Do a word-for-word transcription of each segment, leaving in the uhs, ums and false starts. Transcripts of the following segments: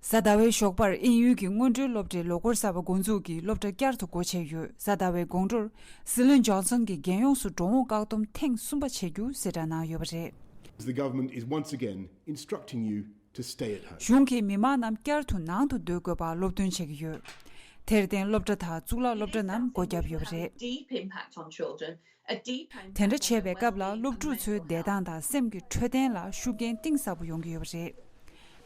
གཟའ་ཟླ་བའི་ཞོགས་པར་དབྱིན་ཡུལ་གྱི་སྔོན་འགྲོའི་སློབ་གྲྭའི་ལོ་འཁོར་གསར་པ་འགོ་འཛུགས་ཀྱིས་སློབ་གྲྭ་བསྐྱར་དུ་སྒོ་ཕྱེ་ཡོད། གཟའ་ཟླ་བའི་དགོང་དྲོར་སྲིད་བློན་ཇོན་སན་གྱིས་རྒྱལ་ཡོངས་སུ་འགྲོ་འོང་བཀག་སྡོམ་ཐེངས་གསུམ་པ་བྱེད་རྒྱུ་གསལ་བསྒྲགས་གནང་ཡོད་པ་རེད། The government is once again instructing you to stay at home. གཞུང་གིས་མི་མང་རྣམས་བསྐྱར་དུ་ནང་དུ་སྡོད་དགོས་པར་སློབ་སྟོན་བྱེད་ཀྱི་ཡོད། དེར་བརྟེན་སློབ་གྲྭ་དང་གཙུག་ལག་སློབ་གྲྭ་རྣམས་སྒོ་བརྒྱབ་ཡོད་པ་རེད། deep impact on children. དེ་འདྲ་བྱས་པའི་སྐབས་ལ་སློབ་ཕྲུག་ཚོའི་བདེ་ཐང་དང་སེམས་ཀྱི་འཕྲོད་བསྟེན་ལ་ཤུགས་རྐྱེན་གཏིང་ཟབ་པོ་ཡོང་གི་ཡོད་པ་རེད།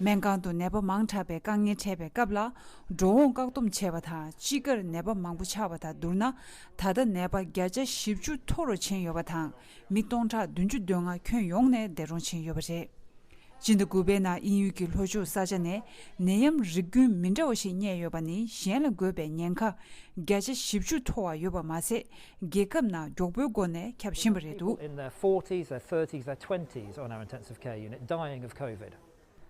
སྨན་ཁང་དུ་ནད་པ་མང་དྲགས་པའི་དཀའ་ངལ་འཕྲད་པའི་སྐབས་ལ། འགྲོ་འོང་བཀག་སྡོམ་བྱས་པ་དང་དཔྱིད་ཀར་ནད་པ་མང་པོ་ཆགས་པ་དང་བསྡུར་ན། ད་ལྟ་ནད་པ་བརྒྱ་ཆ་བཞི་བཅུ་མཐོ་རུ་ཕྱིན་ཡོད་པ་དང་། མི་སྟོང་ཕྲག་བདུན་ཅུ་དོན་ལྔ་ཁྱོན་ཡོངས་ནས་འདས་གྲོངས་ཕྱིན་ཡོད་པ་རེད། སྤྱི་ཟླ་དགུ་པའི་ནང་དབྱིན་ཡུལ་གྱི་ལྷོ་ཕྱོགས་ས་ཆ་ནས་ནད་ཡམས་རིགས་རྒྱུན་མི་འདྲ་བ་ཞིག་རྙེད་ཡོད་པ་ནི་གཞན་ལ་འགོས་པའི་ཉེན་ཁ་བརྒྱ་ཆ་བཞི་བཅུ་མཐོ་བ་ཡོད་པ་མ་ཟད། རྒྱལ་ཁབ་ནང་མགྱོགས་པོའི་སྒོ་ནས་ཁྱབ་བཞིན་པ་རེད་འདུག In their forties, their thirties, their twenties on our intensive care unit dying of COVID.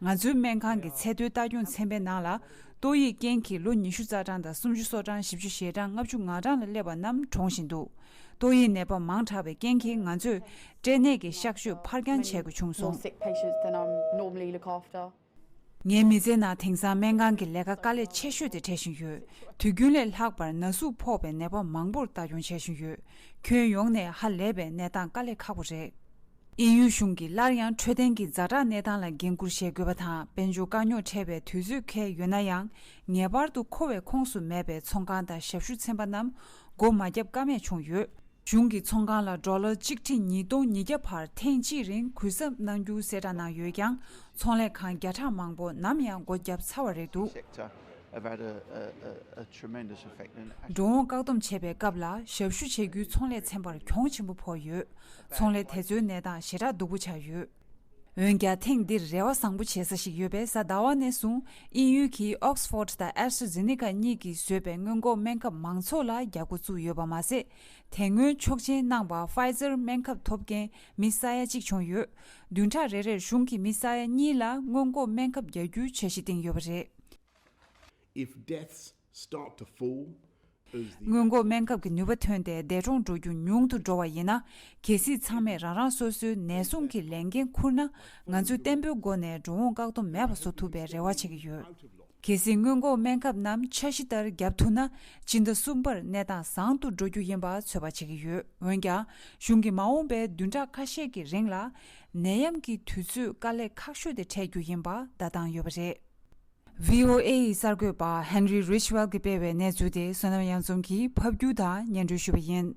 ང་ཚོའི་སྨན་ཁང་གི་ཚད་མཐོའི་ལྟ་སྐྱོང་ཚན་པའི་ནང་ལ། ཏོག་དབྱིབས་རྐྱེན་གྱིས་ལོ་ཉི་ཤུ་རྩ་གྲངས་དང་སུམ་ཅུ་སོ་གྲངས། བཞི་བཅུ་ཞེ་གྲངས། ལྔ་བཅུ་ང་གྲངས་ལ་སླེབས་པ་རྣམས་གྲོངས་བཞིན་འདུག་ཏོག་དབྱིབས་ནད་པ་མང་དྲགས་པའི་རྐྱེན་གྱིས་ང་ཚོས་སྐྲན་ནད་ཀྱི་གཤག་བཅོས་ཕར་འགྱངས་བྱེད་དགོས་བྱུང་སོང་། More sick patients than I normally look after. ངའི་མི་ཚེའི་ནང་དེང་སང་སྨན་ཁང་གི་ལས་ཀ་དཀའ་ལས་ཆེ་ཤོས་དེ་འཕྲད་བཞིན་ཡོད། དུས་རྒྱུན་ལས་ལྷག་པར་ན་ཟུག་ཕོག་པའི་ནད་པ་མང་པོར་ལྟ་སྐྱོང་བྱེད་བཞིན་ཡོད། ཁྱོན་ཡོངས་ནས་ཧ་ལས་པའི་གནས་སྟངས་དཀའ་ལས་ཁག་པོ་རེད། དབྱིན་ཡུལ་གཞུང་གིས་སླར་ཡང་འཕྲོད་བསྟེན་གྱི་ཛ་དྲག་གནས་སྟངས་ལ་འགན་འཁུར་བཞེས་དགོས་པ་དང་། དཔལ་འབྱོར་དཀའ་རྙོག་འཕྲད་པའི་དུས་ཚོད་འཁེལ་ཡོད་ན་ཡང་། ངེས་པར་དུ་མཁོ་བའི་ཁོངས་སུ་མེད་པའི་ཚོང་ཁང་དང་ཞབས་ཞུ་ཚན་པ་རྣམས་སྒོ་མ་བརྒྱབ་ཀ་མེད་བྱུང་ཡོད། གཞུང་གིས་ཚོང་ཁང་ལ་ཌོ་ལར་གཅིག་ཁྲི་ཉིས་སྟོང་ཉིས་བརྒྱ་བར་ཐེངས་གཅིག་རིང་གུན་གསབ་གནང་རྒྱུ་གསལ་བསྒྲགས་གནང་ཡོད་ཀྱང་། ཚོང་ལས་ཁང་བརྒྱ་ཕྲག་མང་པོ་ནམ་ཡང་སྒོ་བརྒྱབ་ཚར་བ་རེད་འདུག Sector have had a, a, a, a tremendous effect. And འགྲོ་འོང་བཀག་སྡོམ་བྱས་པའི་སྐབས་ལ་ཞབས་ཞུ་བྱེད་རྒྱུའི་ཚོང་ལས་ཚན་པར་གྱོང་ཆེན་པོ་ཕོག་ཡོད། ཚོང་ལས་དེ་ཚོའི་གནས་སྟངས་ཞེ་དྲག་སྡུག་པོ་ཆགས་ཡོད། འོན་ཀྱང་ཐེངས་འདིར་རེ་བ་བཟང་པོ་བྱེད་ས་ཞིག་ཡོད་པས། གཟའ་ཟླ་བ་ནས་བཟུང་དབྱིན་ཡུལ་གྱི་Oxford་དང་AstraZeneca་གཉིས་ཀྱིས་བཟོས་པའི་སྔོན་འགོག་སྨན་ཁབ་མང་ཚོགས་ལ་རྒྱག་འགོ་བཙུགས་ཡོད་པ་མ་ཟད། དེ་སྔོན་ཆོག་མཆན་གནང་བ་Pfizer་སྨན་ཁབ་ཐོབ་མཁན་མི་ས་ཡ་གཅིག་བྱུང་ཡོད། བདུན་ཕྲག་རེ་རེར་གཞུང་གིས་མི་ས་ཡ་གཉིས་ལ་སྔོན་འགོག་སྨན་ཁབ་རྒྱག་རྒྱུའི་འཆར་གཞི་བཏིང་ཡོད་པ་རེད། If deaths start to fall, as the སྔོན་འགོག་སྨན་ཁབ་ཀྱི་ནུས་པ་ཐོན་ཏེ་འདས་གྲོངས་འགྲོ་རྒྱུ་ཉུང་དུ་འགྲོ་བ་ཡིན་ན། གལ་སྲིད་ཚང་མས་རང་རང་སོ་སོའི་ནད་སྲུང་གི་ལས་འགན་འཁུར་ན། ང་ཚོས་བརྟན་པོའི་སྒོ་ནས་འགྲོ་འོང་བཀག་སྡོམ་མེད་པ་བཟོ་ཐུབ་པའི་རེ་བ་བྱེད་ཀྱི་ཡོད། གལ་སྲིད་སྔོན་འགོག་སྨན་ཁབ་རྣམས་འཆར་གཞི་ལྟར་བརྒྱབ་ཐུབ་ན། སྤྱི་ཟླ་གསུམ་པར་གནས་སྟངས་བཟང་དུ་འགྲོ་རྒྱུ་ཡིན་པ་ཚོད་དཔག་བྱེད་ཀྱི་ཡོད། འོན་ཀྱང་། གཞུང་གིས་མ་འོངས་པའི་བདུན་ཕྲག་ཁ་ཤས་ཀྱི་རིང་ལ། ནད་ཡམས་ཀྱི་དུས་ཚོད་དཀའ་ལས་ཁག་ཤོས་དེ་འཕྲད་རྒྱུ་ཡིན་པ་བརྡ་བཏང་ཡོད་པ་རེད། ཝི་ཨོ་ཨེ་ཡི་གསར་འགོད་པ་Henry Ridgwell་གིས་སྤེལ་བའི་གནས་ཚུལ་དེ་བསོད་ནམས་གཡང་འཛོམས་ཀྱིས་ཕབ་སྒྱུར་དང་སྙན་སྒྲོན་ཞུས་པ་ཡིན།